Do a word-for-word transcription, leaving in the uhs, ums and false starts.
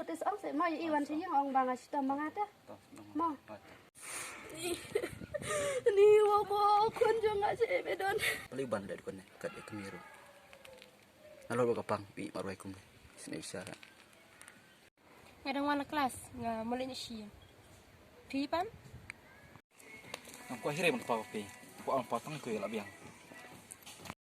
Te sa ong se mo, ïa i wan sha ïing ong ba nga shitom ma nga te. Mo. Ni wa mo khun jong nga, sha me don. Pali ban da dukun ne kat e kmie ruh. Nga lor ba ka pang i marwai kum ne. Sne bisa. Nga dang wan na klas, nga mlien shi. Phi pan? Ngam kwah hire ban pa phi. Kwah an pa tang ko la biang.